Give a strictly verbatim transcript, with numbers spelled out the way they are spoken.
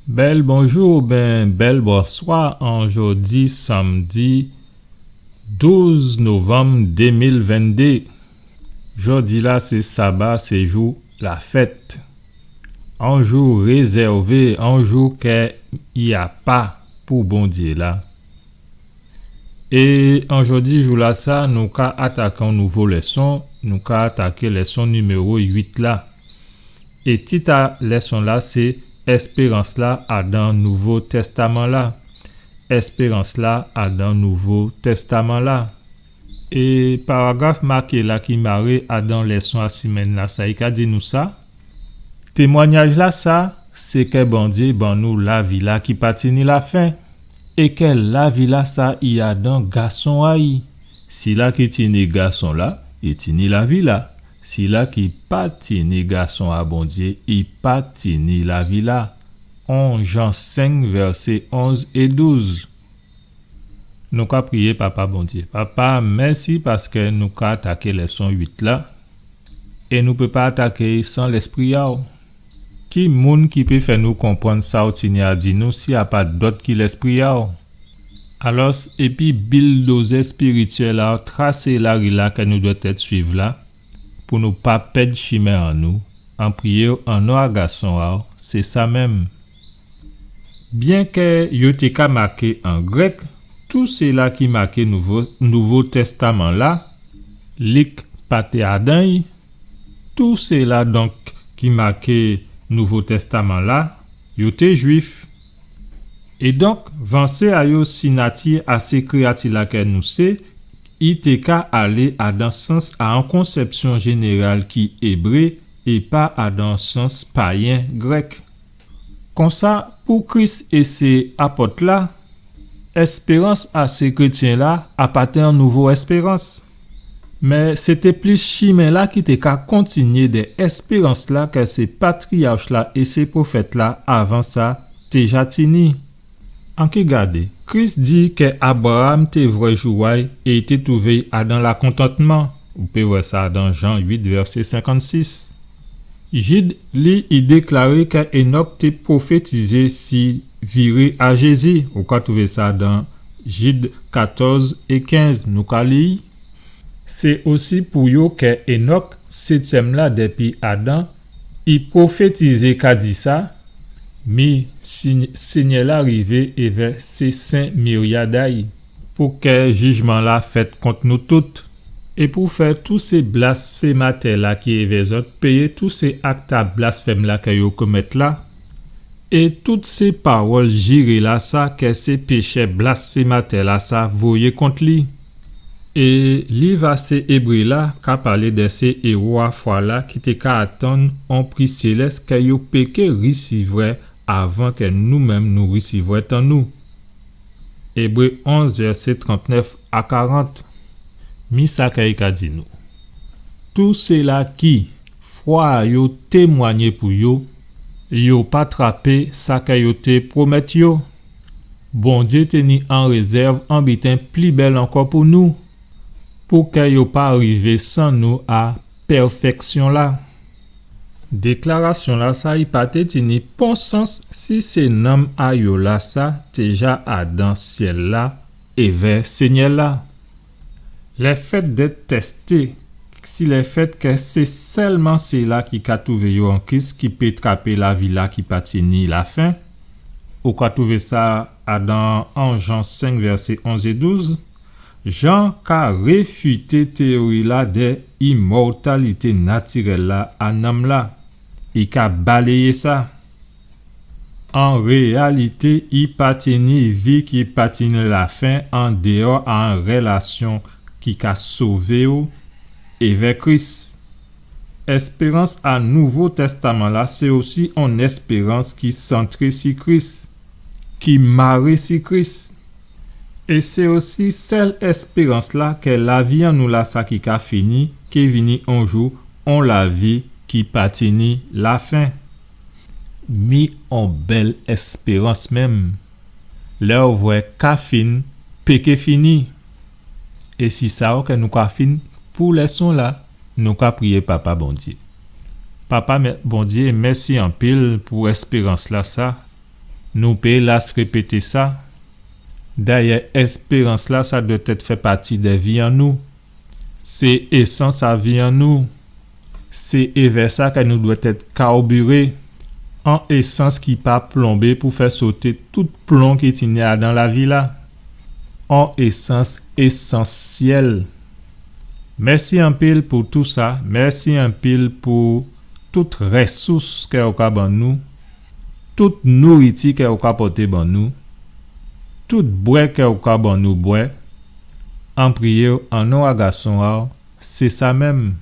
Bèl bonjou oubyen bèl bonswa an jòdi sanmdi douz novanm dé mil venndé. Jòdi-la sé saba, sé jou lafèt. On jou rézèvé, on jou kè i apa pou Bondyé-la. É an jòdi jou-lasa, nou ka ataké on nouvo lèson, nou ka ataké lèson niméwo uit la. É tit a lèson-la sé Èspérans-la adan Nouvo Tèstaman-la. Èspérans-la adan Nouvo Tèstaman-la. É paragraf maké la ki maré adan lèson a simenn-la, sa i ka di nou sa. Témwanyaj-lasa, sé kè Bondyé ban nou lavi-la ki pa tini lafen, é kè lavi-lasa i adan Gason a-y. Sila ki tini Gason-la, i tini lavi-la. Sila ki pa tini Gason a Bondyé, i pa tini lavi-la. On Jan senk, vèsé onz é douz. Nou ka priyé, Papa Bondyé. Papa, mèsi paskè nou ka ataké lèson uit la, é nou pé pa ataké-y san Lèspri a-w. Ki moun ki pé fè nou konprann sa ou tini a di nou si a pa dòt ki Lèspri a-w? Alòs, épi bildozè spirityèl a-w, trasé lari-la kè nou dwètèt swiv la, pou nou pa pèd chimen an nou, an priyé-w an non a Gason a-w, sé sa menm. Byenkè yo té ka maké an grèk, tou sila ki maké Nouvo, Nouvo Tèstaman-la, Lik pa té adan-y, tou sila donk ki maké Nouvo Tèstaman-la, yo té Jwif. É donk, vansé a yo si nati a sé kréyati-la kè nou sé, i té ka alé adan sans a on konsèpsyon jénéral ki ébré é pa adan sans payen grèk. Konsa, pou Kris é sé apòt-la, èspérans a sé krétyen-la a pa té on nouvo èspérans. Mé sé té plis chimen-la ki té ka kontinyé dè èspérans-la kè sé patriyach-la é sé pwofèt-la avan sa té ja tini. Anki gadé, Kris di kè Abraram té vwè jou a-y é i té twouvé-y adan lakontantman. Ou pé vwè sa dan Jan uit, vèsé senkannsis. Jid, li, i déklaré kè Énòk té pwofétizé si viré a Jézi. Ou ka twouvé sa dan Jid katòz é kenz, nou ka li. Sé osi pou yo kè Énòk, sétyèm-la dèpi Adan, i pwofétizé ka di sa, mi, si, Sényè-la rivé évè sé sen miryad a-y, pou kè jijman-la fèt kont nou tout, é pou fè tout sé blasfématè-la ki évè zòt péyé tout sé akt a blasfèm-la kè yo komèt la, é tout sé pawòl jiré-lasa kè sé péchè blasfématè-lasa voyé kont li. É liv a sé Ébré-la ka palé dè sé éwo a fwa-la ki té ka atann on pri sélès kè yo péké risivwè avan kè nou menm nou risivwè tan nou. Ébré onz, vèsé trantnèf a karant. Mi sa kè i ka di nou. Tout sila ki fwa a yo témwanyé pou yo, yo pa trapé sa kè yo té pwomèt yo. Bondyé té ni an rézèv on biten pli bèl ankò pou nou, pou kè yo pa rivé san nou a pèfèksyon-la. Déklarasyon-lasa i pa té tini pon sans si sé nanm a yo lasa té ja adan syèl-la évè Sényè-la. Lèfèt dèt tèsté, si lèfèt kè sé sèlman sila ki ka twouvé yo an Kris ki pé trapé lavi-la ki pa tini lafen, ou ka twouvé sa adan on Jan senk, vèsé onz é douz, Jan ka réfité téyori-la dè imòtalité natirèl-la a nanm-la. I ka baléyé sa. An réyalité, i pa tini vi ki pa tini lafen andèwò a on rèlasyon ki ka sové-w évè Kris. Èspérans a Nouvo Tèstaman-la, sé osi on èspérans ki santré si Kris, ki maré si Kris. É sé osi sèl èspérans-la kè lavi an nou lasa ki ka fini, ké vini on jou, on lavi ki pa tini lafen. Mi on bèl èspérans menm. Lè ou vwè ka fin, péké fini. É si sa ou kè nou ka fin pou lèson-la, nou ka priyé Papa Bondyé. Papa mè-, Bondyé, mèsi anpil pou èspérans-lasa. Nou pé las répété sa. Dayè, èspérans-la, sa dwèt èt fè pati dè vi an nou. Sé ésans a vi an nou. Sé évè sa kè nou dwèt èt karbiré, on ésans ki pa plonbé pou fè soté tout plon ki tini adan lavi-la. On ésans ésansyèl. Mèsi anpil pou tou sa. Mèsi anpil pou tout rèsous kè ou ka ban nou, tout nouriti kè ou ka pòté ban nou, tout bwè kè ou ka ban nou bwè. An priyé'w an non a Gason a'w, sé sa menm.